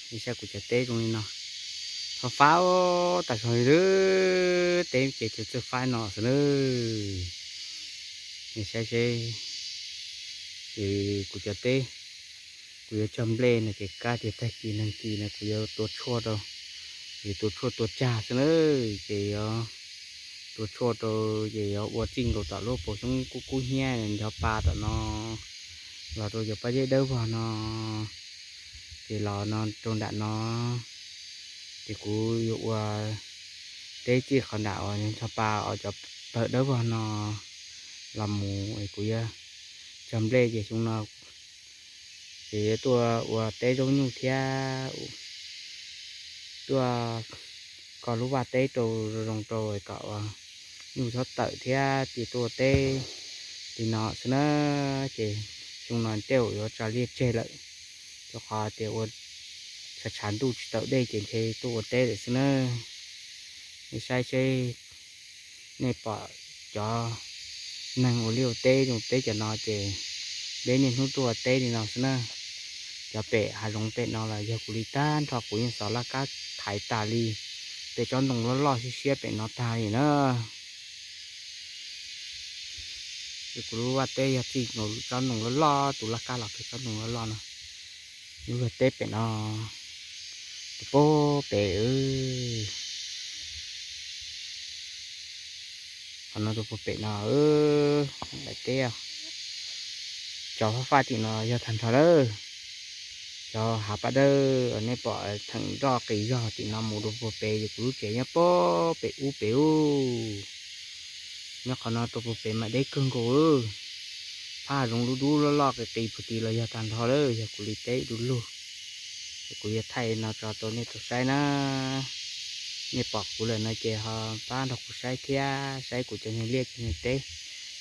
Nej saib kuv cov teb zoo li no, fab fab tas zog li, teb ces txawj fab no xwb na. Nej saib seb, ces kuv cov teb, kuv yuav cog nplej no ces kab tias tag kis nag kis no kuv yuav tua tshuaj rau, yuav tua tshuaj tua cag xwb na. Ces yuav tua tshuaj rau, ces yuav ua txij nkaus tom lub paus xyoob kub kub hnyiab ncho pa tom no los rau cov pob zeb dawb vog no, ces los no rau nram no, ces kuv yuav ua teb txij qhov nram uas ncho pa os cov pawg dawb vog no los mus es kuv yuav cog nplej ces xyoo no ces yuav tuaj ua teb zaub nyuj thiab tuaj kho lub vaj teb rau zoo rau kom nyuj txhob tawm thiab ces tuaj ua teb li no xwb na. Ces xyoo no tej zaum yuav tso liaj tseg lawm, rau qhov tias ua tshav tshav ntuj tsis tau dej ces ntshe tuaj ua teb lawm xwb na. Nej saib seb, nej pom cov neeg ua liaj ua teb zoo peb cov no ces peb niaj hnub tuaj ua teb li no xwb na. Cov pem hav zoov pem no los yog kuv li tag nrho, kuv yeej xov laj kab thaiv tas li, pem tsob ntoo loj loj siab siab pem no tag li na. Ces kuv lub vaj teb yog txij nkaus tsob ntoo loj loj, tus laj kab los kawg tsob ntoo loj loj no, lub vaj teb pem no tus pem, qhov no tus pem no, daim teb, cov fab fab tim no yog tag nrho lawm. Cov hav paj dawb nej pom theem nroj qis zog tim no mus rau puag pem ces kuv lub tsev nyob puag pem ub pem ub. Nyob qhov no rau puag pem mas deb kawg nkaus, phab hav zoov dub dub loj loj qis qis puag tid los yog tag nrho lawm, yog kuv li teb du lug. Es kuv yuav thaij no tso rau nej tau saib na. Nej pom kuv lawm no ces ho pab nrog kuv saib thiab, saib kuv cov niag liaj cov niag teb,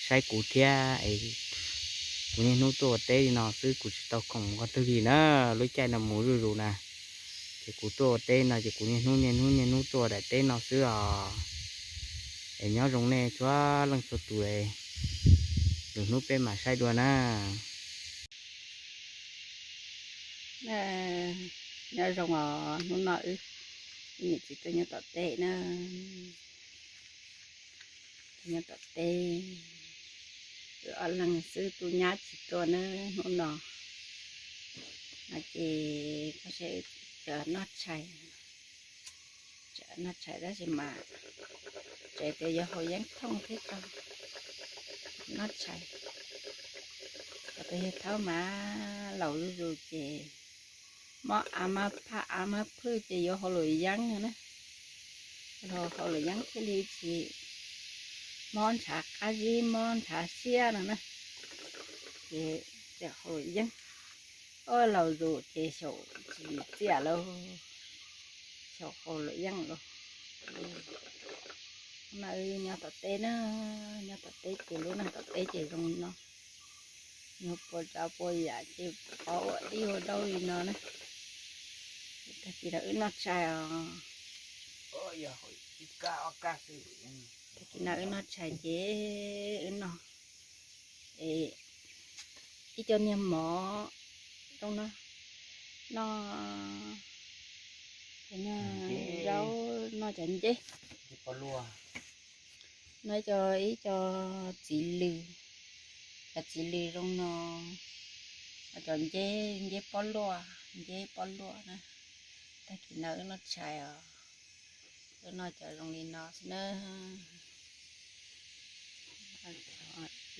saib kuv thiab es kuv niaj hnub tuaj ua teb li no xwb, kuv tsis tau khoom qhov twg li na. Lub caij no mus zuj zus na, ces kuv tuaj ua teb no ces kuv niaj hnub niaj hnub niaj hnub tuaj daim teb no xwb os. Es nyob zoo nej txhua leej txhua tus, lwm hnub peb mam saib dua na. Nyob zoo os, hnub no wb niam txiv tuaj nyob tom teb na, nyob tom teb, wb ob leeg xwb, tub nyab tsis tuaj na hnub no. No ces koj saib, noj tshais, noj tshais tab sis mas tseem tias yuav haus yeeb thooj thiab tso, noj tshais. Cov peb yawg thaub mas laus zuj zus ces mob av mab phaj av mab phwj ces yuav haus luam yeeb no na. Haus luam yeeb thiaj li tsis mob ntshav qab zib mob ntshav siab no na. Ces tseem haus luam yeeb, o laus zus ces xyaum tsis txiaj lauj, xyaum haus luam yeeb lauj. No wb nyob tom teb na, nyob tom teb ces lub neej tom teb ces zoo li no, yog puas tsav puas yam ces qhov ua dib ua daub li no na. Tag kis no wb noj tshais os. Tag kis no wb noj tshais ces wb noj ib co niag mov zoo no, noj cov niag zaub, noj cov nceb, noj ib co, ib co txiv lws, cov txiv lws zoo no, cov nceb, nceb pob luaj, nceb pob luaj na. Tag kis no wb noj tshais os, wb noj cov zoo li no xwb na.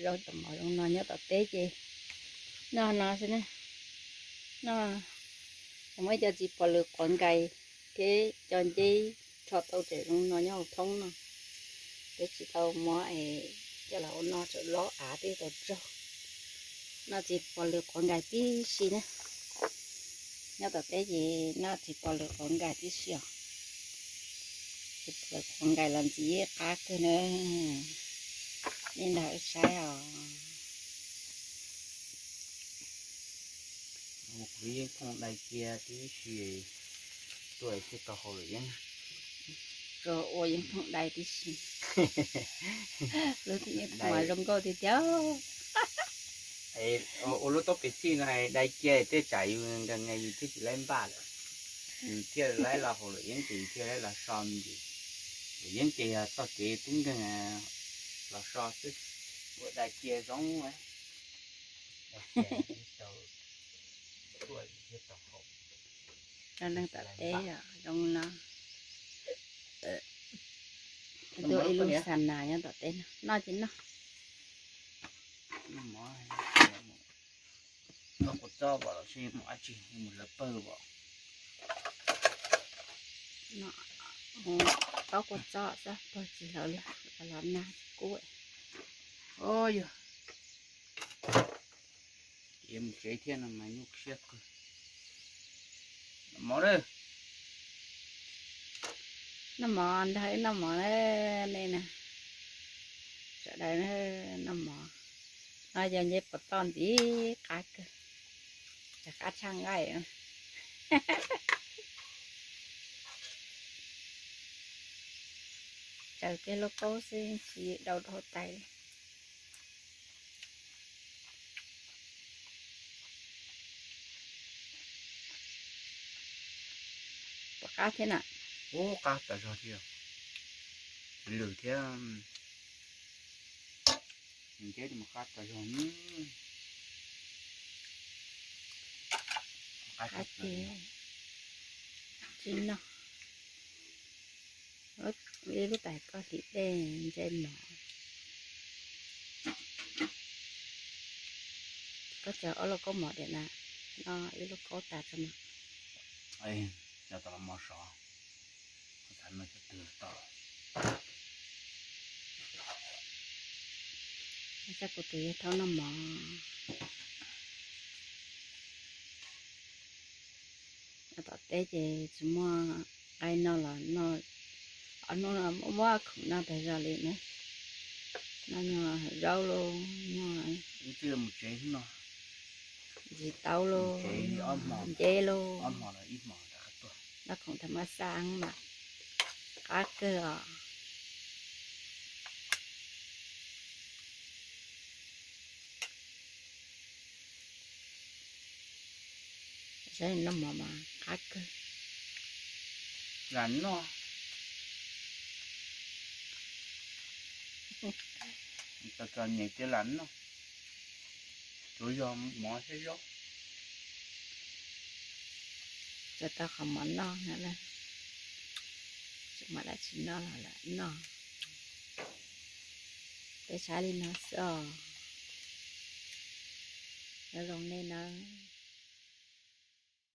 Zaub cov mov zoo no nyob tom teb ces noj no xwb na. Noj, muaj ib co txiv pos lwm quav nkais thiab co nceb rho tau tseem zoo no nyob hauv thoob no. Peb tsis tau muab es coj los ua no, tseem lob av twb tau tsaug. Noj txiv pos lwm quav nkais tib si na. Nyob tom teb ces noj txiv pos lwm quav nkais tib si os. Txiv pos lwm quav nkais los ntxim qab kawg na. Nej nrog wb saib os. Kuv yeej thooj dai cia tib si, tuaj thiaj tau haus luam yeeb. Tsuas ua yeeb thooj dai tib si. Lub yeeb thooj zoo nkauj tiag tiag. Ua lub taub pes xij no dai cia tej tsam yus nkees nkees yus thiaj tsis laib npaj lawm. Thiaj li los haus luam yeeb ces thiaj li los so me ntsis. Luam yeeb ces yog txoj kev tub nkeeg los so xwb. Ua dais cia zoo. Rau neeg tom teb zoo no. Tuaj ib lub xa nas nyob tom teb no, noj ces noj. Noj quav txob pom los sib mus dab tsi, mus hlawv pawg pom. Noj quav txob xwb, pawg tsis hlawv li, los nag tsis kub. Yog ces mus tsev thiab no mas nyuaj siab kawg. Noj mov na. Noj mov ntag, noj mov na. Nej na, sawv daws na, noj mov. No yog nce pov toj ntxiv qab kawg, qab tshaj nqaij. Tsaws kiag lauj kaub xwb tsis dau dhau tais li. Puas qab thiab na? Ub, qab tas zog thiab. Tsis lwm thiab. Nws nce mus qab tas zog. Qab ces tsis noj. Ib lub tais koj hliv dej ntsej mov. Koj tsaws ob lub kaub mov diam na, noj ib lub kaub tas tso mas. Cov tau los mov sov, koj xav noj cov twg los tau. Xav kuv tus yawg thaub noj mov. Tom teb ces tsis muaj nqaij noj los noj, ob hnub no muab khoom noj tas zog li na. Noj nyuag zaub lauj, nyuag, mus tsev no, ntsis taub lauj, nceb lauj, noj khoom tham mas xaj mas qab kawg os. Saib noj mov mas qab kawg. Lam noj, txom txom nyem ces lam noj, tsuav yog mov thiab zaub. Tsuas tau qhov mov noj no, tsis muaj dab tsi noj los lam noj. Peb saib li no xwb os. Nyob zoo nej nawb.